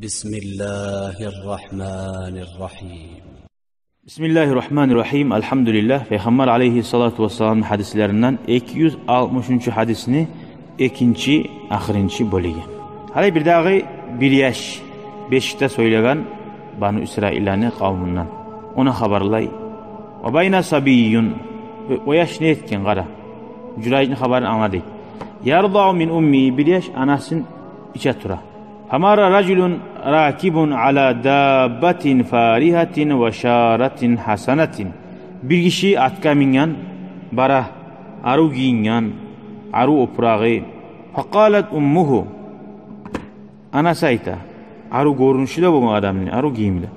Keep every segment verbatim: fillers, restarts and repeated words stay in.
بسم الله الرحمن الرحيم. Бисмиллагьи ррагьмани ррагьим. Альгьамдулиллагь. Пайхаммар алайгьи ссалату вассаламны гьадислеринден эки юз алтмышынчы гьадисни экинчи, ахырынчы бёлюгю. Гьали бирдагъы бир яш бешикде сёйлеген Бану Исраилланы къавмундан. Она хабарлай: «Ва байна сабийюн». О, о яш не этген, къара. Журайжны хабарын англа дей. «Ярдау мин умми», бир яш анасын иче тура. «Фамарра ражулун ракибун ала даббатин фарихатин ва шаратин хасанатин». Бир гиши атгъа минген, бара, арив гийинген, арив опурагъы. «Факъалат уммугьу». Анасы айта, арив гёрюнюшю де болгъан адамны, арив гийими де.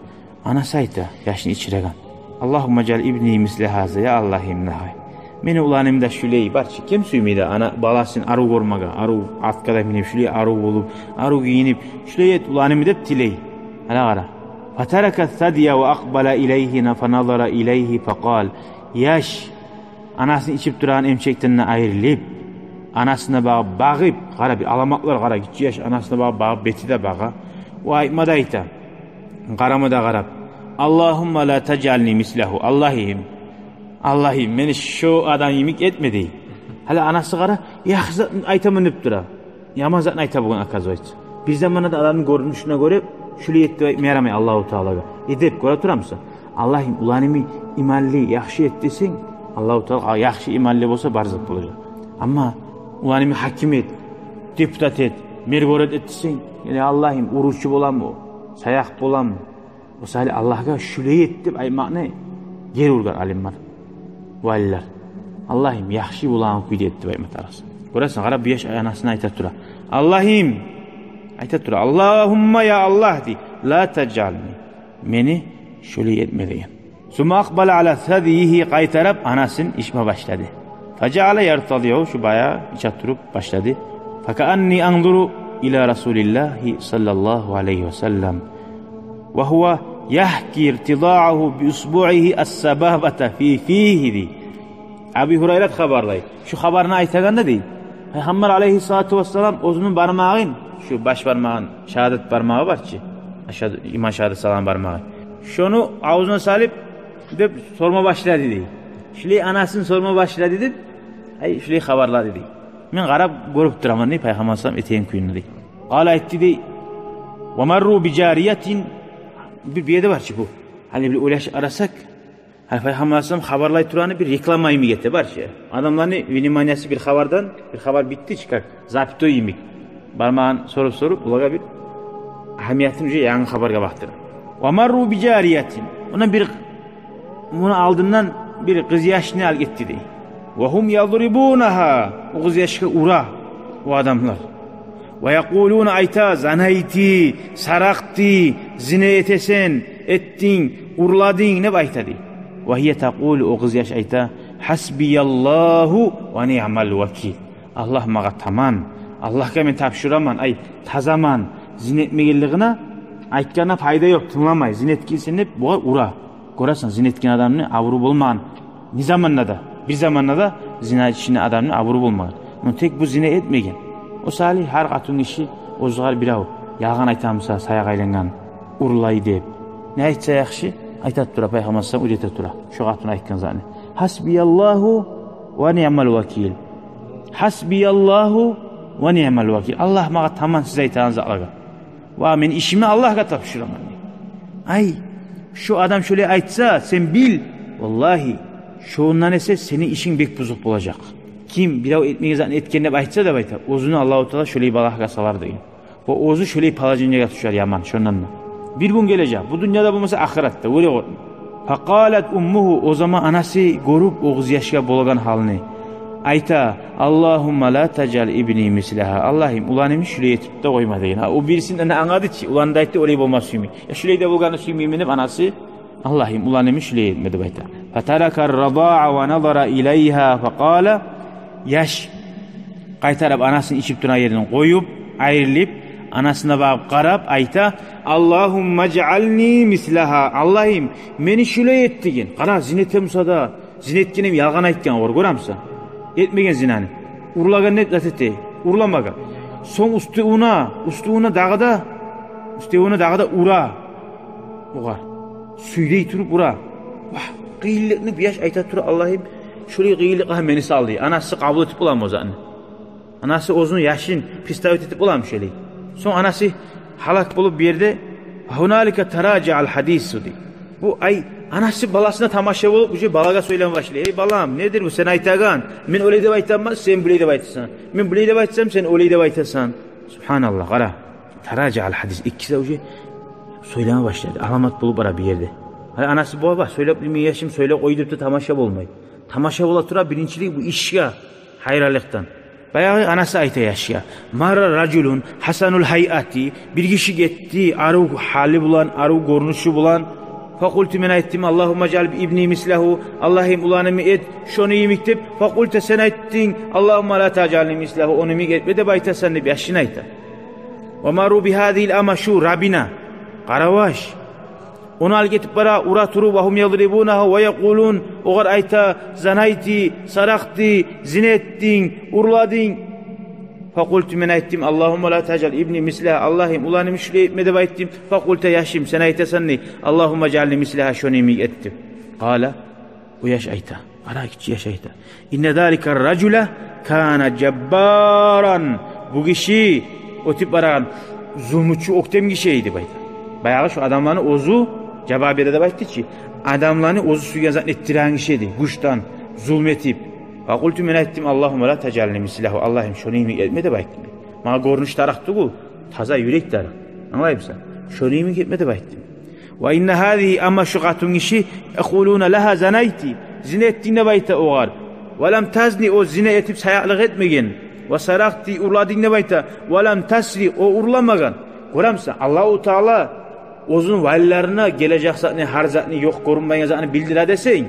Анасы айта, яшны ичиреген: «Аллагьумма жаал ибни мисла гьаза, я Аллагьым, нагьай. Мени уланымны да шулай, барчы, ким сюймей де ана баласын арив гёрмеге, арив атгъа да минип, шулай арив болуп, арив гийинип, шулай эт уланымны», – деп тилей. Гьана къара. «Фатарака ссадия ва акъбала илайгьи, фаназара илайгьи факъал». Яш анасын ичип турагъан эмчекден де айрылып, анасына багъып, багъып, къара, бир аламатлар, къара, гиччи яш анасына багъып, багъып, бети де багъа. О айтма да айта, къарама да къарап: «Аллагьумма ла тажъални мислагьу». «Аллагьым, Аллагьым, мени шо адам йимик этме», – дей. Гьали анасы, къара, яхшы затны айтаман деп тура. Яман затны айта болгъан, оказывается. Бир заманда адамны гёрюнюшюне гёре шулай эт деп айтма ярамай Аллагьу Таалагъа. Эдеп, гёре турамысан? «Аллагьым, уланымны иманлы, яхшы эт» десенг, Аллагьу Таала, яхшы иманлы болса, бар зат болажакъ. Амма «уланымны гьаким эт, депутат эт, мэр, город эт» десенг, яни «Аллагьым, урувчу боламы о, саякъ боламы?» О саялы Аллагьгъа «шулай эт» деп айтмакъны гери ургъан алимлер, валилер. «Аллагьым, яхшы болагъан кюйде эт» деп айтма тарыкъсан. Гёресен, къара, бу яш анасына айта тура. «Аллагьым», – айта тура, «Аллагьумма, я Аллагь, – дей, – ла тажъални, мени шулай этме», – деген. «Сумма акъбала ала садийигьи», къайтарып анасын ичме башлады. «Фажаала яртадиу», шу баягъы иче туруп башлады. «Факаанни анзуру ила Расулиллагьи саллаллагьу алайгьи ва саллам ва гьува яхки иртидаагьу би усбуигьи ас-сабабата фи фигьи», – дей. Абу Гьурайрат хабарлай. Шу хабарны айтагъанда, дей, Пайхаммар алайгьи ссалату вассалам оьзюню бармагъын, шу баш бармагъын, шагьадат бармагъы бар чы, ашгьаду, иман шагьадат салгъан бармагъы, шону авзуна салып, деп сорма башлады, дей. Шулай анасын сорма башлады деп, ай, шулай хабарлады, дей. Мен къарап гёрюп тураман, дей, Пайхаммар саллаллагьу алайгьи ва саллам этеген кюйню, дей. Къала, айтды, дей: «Ва марру би жариятин». Бир, бир ерде бар чы бу. Гьали бир ойлашып къарасакъ, гьали Пайхаммар саллаллагьу алайгьи ва саллам хабарлай турагъаны бир реклама йимик эте, бар чы. Адамланы вниманиясы бир хабардан, бир хабар битди чи, как запятой йимик. Бармагъын соруп-соруп, олагъа бир агьамиятын уже янгы хабаргъа бакъдыра. «Ва марру би жариятин». Ондан бир, муну алдындан бир къызъяшны алып гетди, дей. «Ва гьум ядрибунагьа». О къызъяшгъа ура о адамлар. «Ва якъулуна», айта: «Занайти, сарыкъды, зина этесен, эттинг, урладынг», – деп айта, дей. «Ва гьия такъулу», о къызъяш айта: «Гьасбияллагьу ва ниъмал вакил». «Аллагь магъа таман, Аллагьгъа мен тапшураман, ай, тазаман, зина этмегенлигине, айтгъанда пайда ёкъ, тынгламай, зина этгенсен», – деп бугъар ура. Гёресен, зина этген адамны абуру болмагъан не заманда да, бир заманда да зина этген адамны абуру болмагъан. Но тек бу зина этмеген. О саялы гьар къатынгиши оьзюгер бирев ялгъан айтамыса, саякъ айлангъан, урлай деп, не айтса яхшы, айта тура, Пайхаммар саллаллагьу алайгьи ва саллам уьйрете тура шо къатын айтгъан затны: «Гьасбияллагьу ва ниъмал вакил. Гьасбияллагьу ва ниъмал вакил. Аллагь магъа таман сиз айтагъан затлагъа. Ва мен ишимни Аллагьгъа тапшураман», – дей. Ай, шо адам шолай айтса, сен бил, валлагьи, шондан эсе сени ишинг бек бузукъ болажакъ. Ким бирев этмеген затны этген деп айтса, деп айта, оьзюню Аллагьу Таала шолай балагьгъа салар деген. Ва оьзю шолай положениеге тюшер яман, шондан да. Бир гюн гележек, бу дюньяда болмаса, ахыратда, оьле къоркъма. «Факъалат уммугьу», о заман анасы, гёрюп о къызъяшгъа болагъан гьалны, айта: «Аллагьумма ла тажъал ибни мислагьа». «Аллагьым, уланымны шулай этип де къойма», – деген. Гьа, о бирисин де англады чы, уланы да айтды, олай болма сюймей. «Я шулай да болгъанны сюймеймен», – деп анасы, «Аллагьым, уланымны шулай этме», – деп айта. «Фатарака ррадаа ва назара илайгьа факъала». Яш къайтарып анасын ичип турагъан ерин къоюп, айрылып, анасына багъып къарап айта: «Аллагьумма жъални мислагьа». «Аллагьым, мени шулай эт», – деген. Къара, зина этемуса да, зина этгеним ялгъан айтгъан, гёр, гёремуса? Этмеген зинаны. Урлагъан не зат эте? Урламагъан. Сонг уьстюне, уьстюне дагъы да Уьстевюне дагъы да ура. Огъар сюйрей туруп ура. Вагь, къыйынлыкъны бу яш айта тура: «Аллагьым, шолай къыйынлыкъгъа мени сал», – дей. Анасы къабул этип боламы о затны? Анасы оьзюню яшын представить этип боламы шолай? Сонг анасы гьалак болуп бу ерде: «Гьуналика таражаал гьадису», – дей. Бу, ай, анасы баласына тамаша болуп, уже балагъа сёйлеме башлай: «Эй, балам, недир бу сен айтагъан? Мен олай деп айтаман, сен булай деп айтасан. Мен булай деп айтсам, сен олай деп айтасан». Субгьаналлагь, къара. Таражаал гьадис, экиси де уже сёйлеме башлады. Аламат болуп бара бу ерде. Гьали анасы: «Баба, сёйлеп билмей яшым, сёйлеп къой», – деп де тамаша болмай. Тамаша бола тура биринчилей бу ишге гьайранлыкъдан. Баягъы анасы айта яшгъа: «Марра ражулун гьасанул гьайати», бир гиши гетди, арив гьалы булан, арив гёрюнюшю булан. «Факъулту», мен айтдым: «Аллагьумма жаал ибни мислагьу», Аллагьым, уланымны эт шону йимик деп. «Факъулта», сен айтдынг: «Аллагьумма ла тажални мислагьу», ону йимик этме деп айтасан деп яшына айта. «Ва марру би гьазигьил ама», шу рабина, къараваш. Ону алып гетип бара, ура туруп, «ва гьум ядрибунагьу ва якъулун», огъар айта: «Занайти, саракъти, зина этдинг, урладынг». «Факъулту», мен айтдым: «Аллагьумма ла тажал ибни мислагьа», Аллагьым, уланымны шулай этме деп айтдым. «Факъулта», яшым, сен айтасан дей: «Аллагьумма жаални мислагьа», шону йимик эт деп. Къала, о яш айта, къара, гиччи яш айта: «Инна залика ражула кана жаббаран». Бу гиши оьтюп барагъан зулмучу, оьктем гиши эди деп айта. Баягъы шо адамланы оьзю, жабабира деп айтды чы, адамланы оьзю сюйген затын этдиреген гиши эди, гючден зулму этип. «Факъулту», мен айтдым: «Аллагьумма ла тажални мислагьу», Аллагьым, шону йимик этме деп айтдым. Магъа гёрюнюш тарыкъ тюгюл, таза юрек тарыкъ. Англаймысан? «Шону йимик этме деп айтдым». «Ва инна гьазигьи», амма шу къатынгиши, «якъулуна лагьа занайти», зина этдинг деп айта огъар. «Ва лам тазни», о зина этип саякълыкъ этмеген. «Ва саракъти», урладынг деп айта. «Ва лам тасри», о урламагъан. Гёремисен, Аллагьу Таала оьзюню валилерине гележек затны, гьар затны, ёкъ, гёрюнмейген затны билдире десенг,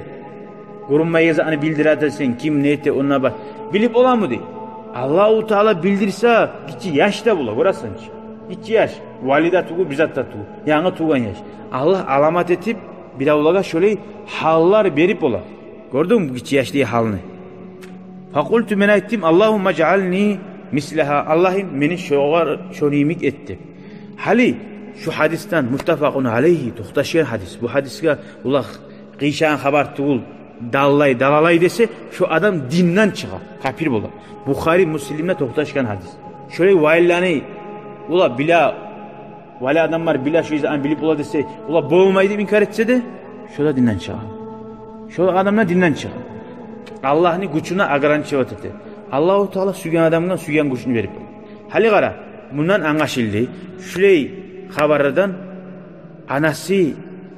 гёрюнмейген затны билдире десенг, ким не эте, онда бар, билип боламы дей. Аллагьу Таала билдирсе, гиччи яш да бола, гёресен чи. Гиччи яш, вали де тюгюл, бир зат да тюгюл, янгы тувгъан яш. Аллагь аламат этип биревлеге шолай гьаллар берип бола. Гёрдюнгмю бу гиччи яшдагъы гьалны? «Факъулту», мен айтдым: «Аллагьумма жаални мислагьа», Аллагьым, мени шогъар, шону йимик эт деп. Гьали шу гьадисден, муттафакъун алайгьи, токъташгъан гьадис. Бу гьадисге олар къыйышагъан хабар тюгюл, даллай, далалай десе, шо адам динден чыгъа, капир бола. Бухари, Муслимде токъташгъан гьадис. Шолай валилени, олар биле, вали адамлар биле, шо излени билип бола десе, олар болмай деп инкар этсе де, шо да динден чыгъа. Шо адам да динден чыгъа. Аллагьны гючюне ограничивать эте. Аллагьу Таала сюйген адамгъа сюйген гючню берип бола. Гьали къара, мундан англашылды, шулай хабардан анасы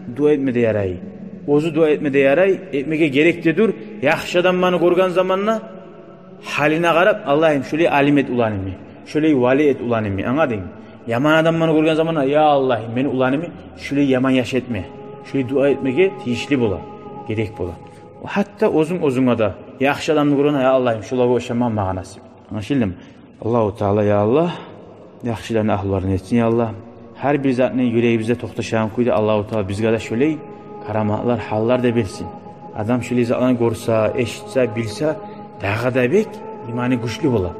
дуа этме де ярай, оьзю дуа этме де ярай, этмеге герек де дюр. Яхшы адамланы гёрген заманда, гьалына къарап: «Аллагьым, шулай алим эт уланымны, шулай вали эт уланымны», англадынгмы? Яман адамланы гёрген заманда: «Я Аллагьым, мени уланымны шулай яман яш этме», шулай дуа этмеге тийишли бола, герек бола. Гьатта оьзюнг оьзюнге де, яхшы адамны гёргенде: «Я Аллагьым, шолагъа ошамагъан магъа насип». Англашылдымы? Аллагьу Таала, я Аллагь, яхшыланы агьлуларындан этсин, я Аллагь. Гьар бир затны юрегибизде токъташагъан кюйде Аллагьу Таала бизге де шолай караматлар, гьаллар да берсин. Адам шолай затланы гёрсе, эшитсе, билсе, дагъы да бек иманы гючлю бола.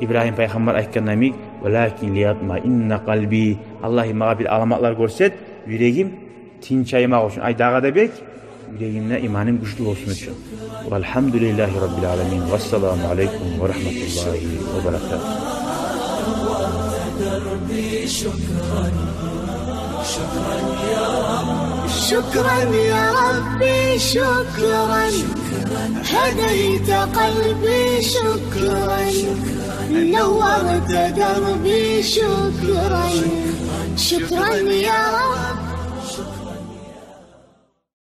Ибрагьим пайхаммар айтгъан йимик: «Валакин лиятмаинна къалби», Аллагьым, магъа бир аламатлар гёрсет, юрегим тынчаймакъ учун, ай, дагъы да бек юрегимде иманым гючлю болсун учун. Валгьамдулиллагьи раббил аламин. Вассаламу алайкум ва рагьматуллагьи ва баракатугь. شكرا يا ربي، شكرا، هديت قلبي، شكرا، نورت دربي، شكرا، شكرا يا رب.